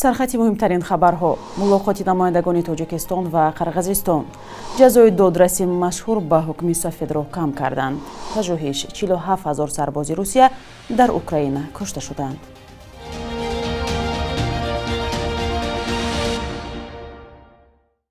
Сархати муҳимтарин хабарҳо: мулоқоти намояндагони Тоҷикистон ва Қирғизистон, ҷазои додраси машҳур ба ҳукми сафедро кам карданд, пажӯҳиш: 47 ҳазор сарбози Русия дар Украина кушта шуданд.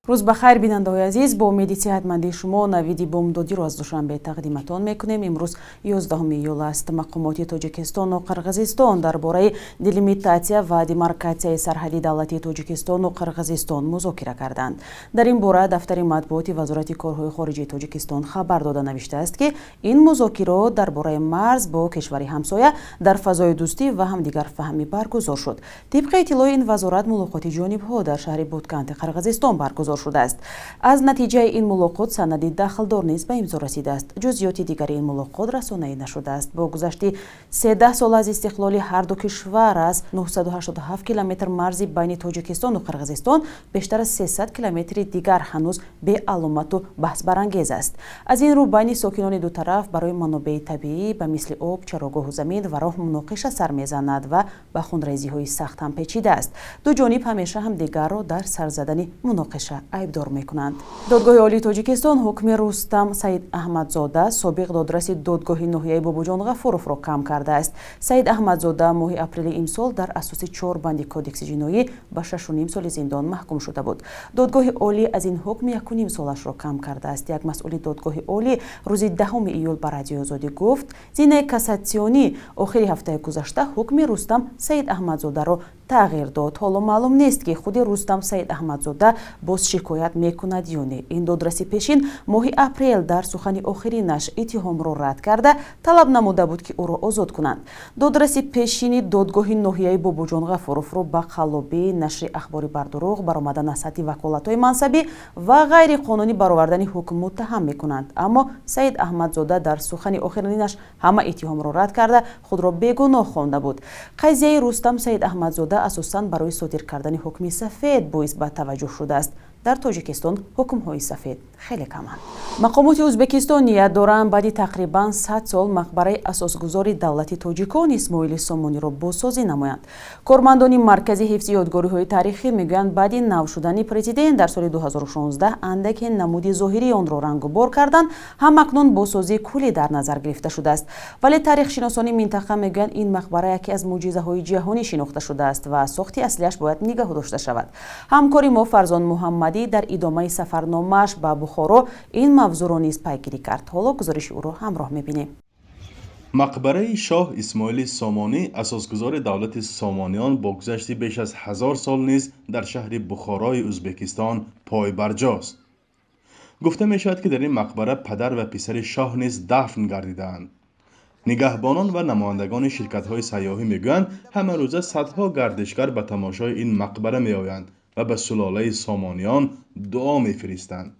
Рӯз ба хайр, бинандаҳои азиз. Бо умеди сиҳатмандии шумо навиди бомдодиро аз Душанбе тақдиматон мекунем. Имрӯз 11 июл аст. Мақомоти Тоҷикистону Қирғизистон дар бораи делимитатсия ва демаркатсияи сарҳади давлатии Тоҷикистону Қирғизистон музокира карданд. Дар ин бора дафтари матбуоти Вазорати корҳои хориҷии Тоҷикистон хабар дода навиштааст, ки ин музокирот дар бораи марз бо кишвари ҳамсоя дар фазои дӯстӣ ва ҳамдигарфаҳмӣ баргузор шуд. Тибқи иттилои ин вазорат, мулоқоти ҷонибҳо дар шаҳри Бутканти Қирғизистон баргузор шудааст. Аз натиҷаи ин мулоқот санади дахлдор низ ба имзо расидааст. Ҷузъиёти дигари ин мулоқот расонаӣ нашудааст. Бо гузашти 13 сол аз истиқлоли ҳар ду кишвар, аз 987 километр марзи байни Тоҷикистону Қирғизистон бештар аз 300 километри дигар ҳанӯз беаломату баҳсбарангез аст. Аз ин рӯ байни сокинони ду тараф барои манобеи табиӣ ба мисли об, чарогоҳу замин ва роҳ муноқиша сар мезанад ва ба хунрезиҳои сахт ҳам печидааст. Ду ҷониб ҳамеша ҳамдигарро дар сар задани муноқиша айбдор мекунанд. Додгоҳи Олии Тоҷикистон ҳукми Рустам Саид Аҳмадзода, собиқ додраси додгоҳи ноҳияи Бобоҷон Ғафуровро кам кардааст. Саид Аҳмадзода моҳи апрели имсол дар асоси чор банди Кодекси ҷиноӣ ба 6,5 соли зиндон маҳкум шуда буд. Додгоҳи Олӣ аз ин ҳукм 1,5 солашро кам кардааст. Як масъули Додгоҳи Олӣ рӯзи 10 июл ба Радиои Озодӣ гуфт, зинаи кассатсионӣ охири ҳафтаи гузашта ҳукми Рустам Саид Аҳмадзодаро тағйир дод. Ҳоло маълум нест, ки худи Рустам Саид Аҳмадзода боз шикоят мекунад ё не. Ин додраси пешин моҳи апрел дар сухани охиринаш иттиҳомро рад карда, талаб намуда буд, ки ӯро озод кунанд. Додраси пешини додгоҳи ноҳияи Бобоҷон Ғафуровро ба қаллобӣ, нашри ахбори бардурӯғ, баромадан аз сатҳи ваколатҳои мансабӣ ва ғайриқонунӣ баровардани ҳукм муттаҳам мекунанд. Аммо Саид Аҳмадзода дар сухани охиринаш ҳама иттиҳомро рад карда, худро бегуноҳ хонда буд. Қазияи Рустам Саид Аҳмадзода асосан барои содир кардани ҳукми сафед боис ба таваҷҷӯҳ шудааст. Дар Тоҷикистон ҳукмҳои сафед хеле каманд. Мақомоти Ӯзбекистон ният доранд баъди тақрибан 100 сол мақбараи асосгузори давлати тоҷикон Исмоили Сомониро бозсозӣ намоянд. Кормандони Маркази ҳифзи ёдгориҳои таърихӣ мегӯянд, баъди нав шудани президент дар соли 2016 андаке намуди зоҳирии онро рангубор карданд, ҳам акнун бозсозии куллӣ дар назар гирифта шудааст. Вале таърихшиносони минтақа мегӯянд, ин мақбара яке аз мӯъҷизаҳои ҷаҳонӣ шинохта шудааст ва сохти аслиаш бояд нигаҳ дошта шавад. Ҳамкори мо Фарзон Муҳаммадӣ дар идомаи сафарномааш ба Бухоро ин мавзӯъро низ пайгирӣ кард. Ҳоло гузориши ӯро ҳамроҳ мебинем. Мақбараи шоҳ Исмоили Сомонӣ, асосгузори давлати Сомониён, бо гузашти беш аз 1000 сол низ дар шаҳри Бухорои Ӯзбекистон пойбарҷост. Гуфта мешавад, ки дар ин мақбара падар ва писари шоҳ низ дафн гардидаанд. Нигаҳбонон ва намояндагони ширкатҳои сайёҳӣ мегӯянд, ҳама рӯза садҳо гардишгар ба тамошои ин мақбара меоянд ва ба сулолаи Сомониён дуо мефиристанд.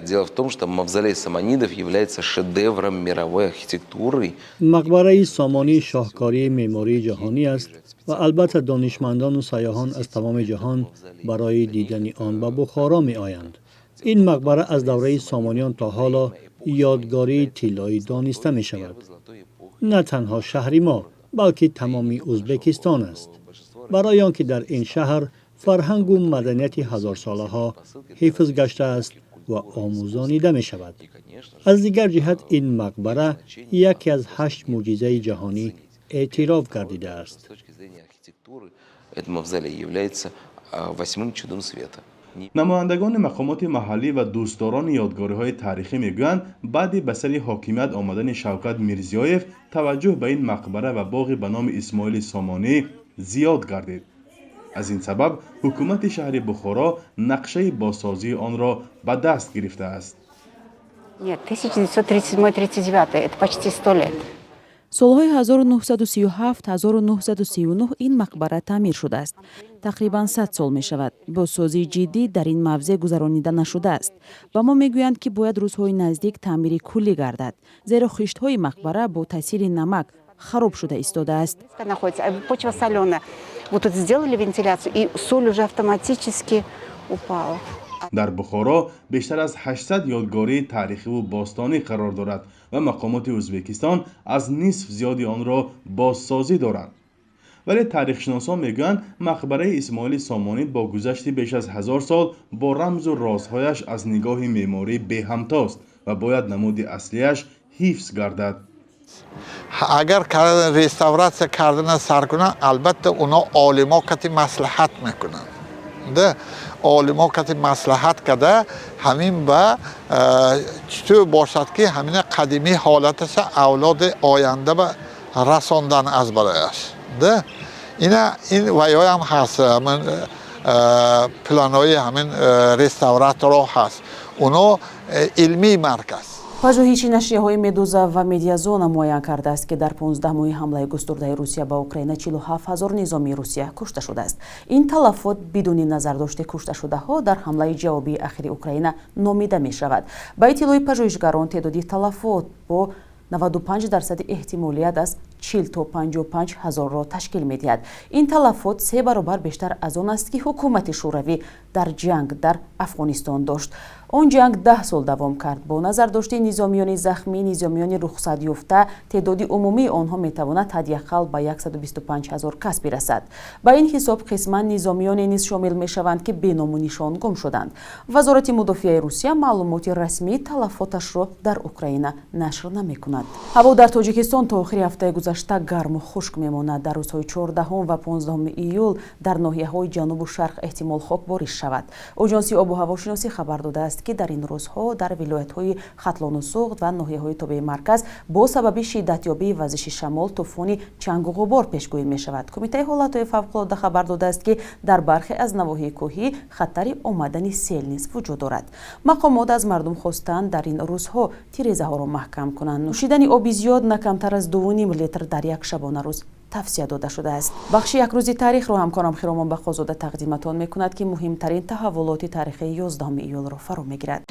Дело в том, что мавзолей Саманидов является шедевром мировой архитектуры. Мақбараи Сомонӣ шоҳкории меъмории ҷаҳонӣ аст ва албатта донишмандону сайёҳон аз тамоми ҷаҳон барои дидани он ба Бухоро меоянд. Ин мақбара аз давраи Сомониён то ҳоло ёдгории тиллоӣ дониста мешавад. На танҳо шаҳри мо, балки тамоми Ӯзбекистон аст, барои он ки дар ин шаҳр фарҳангу маданияти ҳазорсолаҳо ҳифз гаштааст ва омӯзонида мешавад. Аз дигар ҷиҳат, ин мақбара яке аз ҳашт мӯъҷизаи ҷаҳонӣ эътироф гардидааст. Этот мавзолей является восьмым чудом света. Намояндагони мақомоти маҳаллӣ ва дӯстдорони ёдгориҳои таърихӣ мегӯянд, баъди ба сари ҳокимият омадани Шавкат Мирзиёев таваҷҷӯҳ ба ин мақбара ва боғи ба номи Исмоили Сомонӣ зиёд гардид. Аз ин сабаб ҳукумати шаҳри Бухоро нақшаи бозсозии онро ба даст гирифтааст. Нет, 1937-39, это почти 100 лет. Солҳои 1937-1939 ин мақбара таъмир шудааст. Тақрибан 100 сол мешавад, бозсозии ҷиддӣ дар ин мавзеъ гузаронида нашудааст. Ба мо мегӯянд, ки бояд рӯзҳои наздик таъмири куллӣ гардад, зеро хиштҳои мақбара бо таъсири намак хароб шуда истодааст. Находится, почва соленая. Вот тут сделали вентиляцию, и соль уже автоматически упала. Дар Бухоро бештар аз 800 ёдгории таърихиву бостонӣ қарор дорад ва мақомоти Ӯзбекистон аз нисф зиёди онро бозсозӣ доранд. Вале таърихшиносон мегӯянд, мақбараи Исмоили Сомонӣ бо гузашти беш аз 1000 сол бо рамзу розҳояш аз нигоҳи меъморӣ беҳамтост ва бояд намуди аслияш ҳифз гардад. Агар реставратсия кардана сар кунанд, албатта уно олимо кати маслиҳат мекунанд. Олимо кати маслиҳат карда, ҳамин ба чутур бошад, ки ҳамина қадимӣ ҳолаташа авлоди оянда ба расондан аз барояш. Ина ин ваёям ҳаст, планҳои ҳамин реставраторо ҳаст. Уно илмии марказ. Пажӯҳиши нашрияҳои Медуза ва Медиазона муайян кардааст, ки дар 15 моҳи ҳамлаи густурдаи Русия ба Украина 47 ҳазор низомии Русия кушта шудааст. Ин талафот бидуни назардошти кушташудаҳо дар ҳамлаи ҷавобии ахири Украина номида мешавад. Ба иттилои пажӯҳишгарон, теъдоди талафот бо 95% эҳтимолият аз 40 то 55 ҳазорро ташкил медиҳад. Ин талафот се баробар бештар аз он аст, ки ҳукумати Шӯравӣ дар ҷанг дар Афғонистон дошт. Он ҷанг 10 сол давом кард. Бо назардошти низомиёни захмӣ, низомиёни рухсатёфта, теъдоди умумии онҳо метавонад ҳадди ақал ба 125 ҳазор кас бирасад. Ба ин ҳисоб қисман низомиёне низ шомил мешаванд, ки беному нишон гум шуданд. Вазорати мудофиаи Русия маълумоти расмии талафоташро дар Украина нашр намекунад. Ҳаво дар Тоҷикистон то охири ҳафтаи гузашта гарму хушк мемонад. Дар рӯзҳои 14 ва 15 июл дар ноҳияҳои ҷанубу шарқ эҳтимол хокбориш шавад. Оҷонсии обу ҳавошиносӣ хабар додааст, ки дар ин рӯзҳо дар вилоятҳои Хатлону Суғд ва ноҳияҳои тобеи марказ бо сабаби шиддатёбии вазиши шамол тӯфони чангу ғубор пешгӯӣ мешавад. Кумитаи ҳолатҳои фавқулодда хабар додааст, ки дар бархе аз навоҳии кӯҳӣ хатари омадани сел низ вуҷуд дорад. Мақомот аз мардум хостанд дар ин рӯзҳо тирезаҳоро маҳкам кунанд. Нӯшидани оби зиёд на камтар аз 2,5 литр дар як шабонарӯз тавсия дода шудааст. Бахши якрӯзи таърихро ҳамкорам Хиромон Бақозода тақдиматон мекунад, ки муҳимтарин таҳаввулоти таърихии 11 июлро фаро мегирад.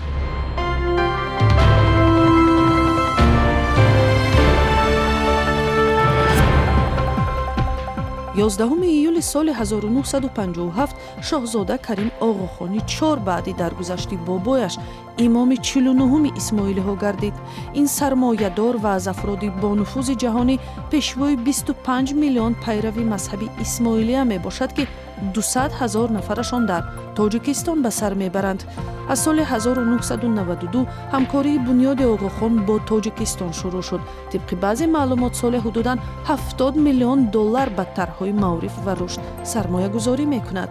11 июли соли 1957 шоҳзода Карим Оғохони чор баъди даргузашти бобояш имоми 49-уми исмоилиҳо гардид. Ин сармоядор ва аз афроди бонуфузи ҷаҳонӣ пешвои 25 миллион пайрави мазҳаби исмоилия мебошад, ки 200 ҳазор нафарашон дар Тоҷикистон ба сар мебаранд. Аз соли 1992 ҳамкории бунёди Оғохон бо Тоҷикистон шурӯъ шуд. Тибқи баъзе маълумот, соли ҳудудан 70 миллион доллар ба тарҳҳои маориф ва рушд сармоягузорӣ мекунад.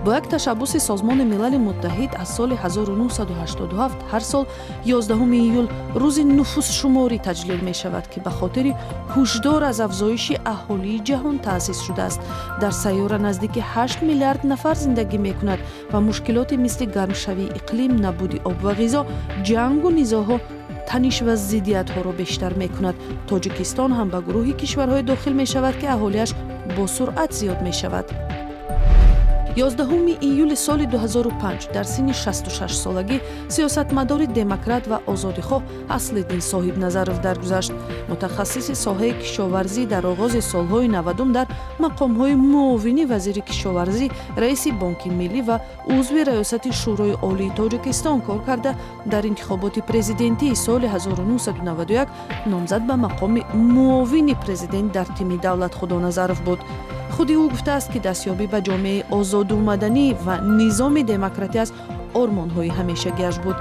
Бо як ташаббуси Созмони Милали Муттаҳид аз соли 1987 ҳар сол 11 июл рӯзи нуфузшуморӣ таҷлил мешавад, ки ба хотири ҳушдор аз афзоиши аҳолии ҷаҳон таъсис шудааст. Дар сайёра наздики 8 миллиард нафар зиндагӣ мекунад ва мушкилоти мисли гармшавии иқлим, набуди об ва ғизо, ҷангу низоъҳо таниш ва зиддиятҳоро бештар мекунад. Тоҷикистон ҳам ба гурӯҳи кишварҳое дохил мешавад, ки аҳолиаш бо суръат зиёд мешавад. 11 июли соли 2005 дар синни 66 солагӣ сиёсатмадори демократ ва озодихоҳ Аслиддин Соҳибназаров даргузашт. Мутахассиси соҳаи кишоварзӣ дар оғози солҳои 90 дар мақомҳои муовини вазири кишоварзӣ, раиси Бонки миллӣ ва узви раёсати Шӯрои Олии Тоҷикистон кор карда, дар интихоботи президентии соли 1991 номзад ба мақоми муовини президент дар тими Давлат Худоназаров буд. Худи ӯ гуфтааст, ки дастёбӣ ба ҷомеаи озоду маданӣ ва низоми демократӣ аз ормонҳои ҳамешагиаш буд.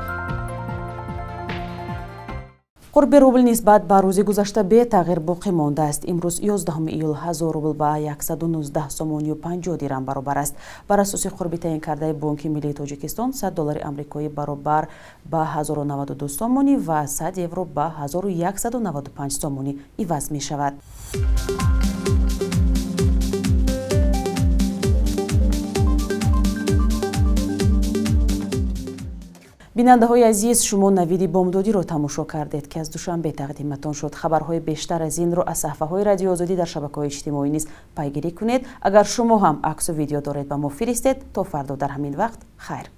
Қурби рубл нисбат ба рӯзи гузашта бетағйир боқӣ мондааст. Имрӯз 11 июл 1000 рубл ба 119 сомонию 50 дирам баробар аст. Бар асоси қурби таъин кардаи Бонки миллии Тоҷикистон 100 доллари амрикоӣ баробар ба 1092 сомонӣ ва 100 евро ба 1195 сомонӣ иваз мешавад. Бинандаҳои азиз, шумо навиди бомдодиро тамошо кардед, ки аз Душанбе тақдиматон шуд. Хабарҳои бештар аз инро аз саҳифаҳои Радиои Озодӣ дар шабакаҳои иҷтимоӣ низ пайгирӣ кунед. Агар шумо ҳам аксу видео доред, ба мо фиристед. То фардо дар ҳамин вақт хайр.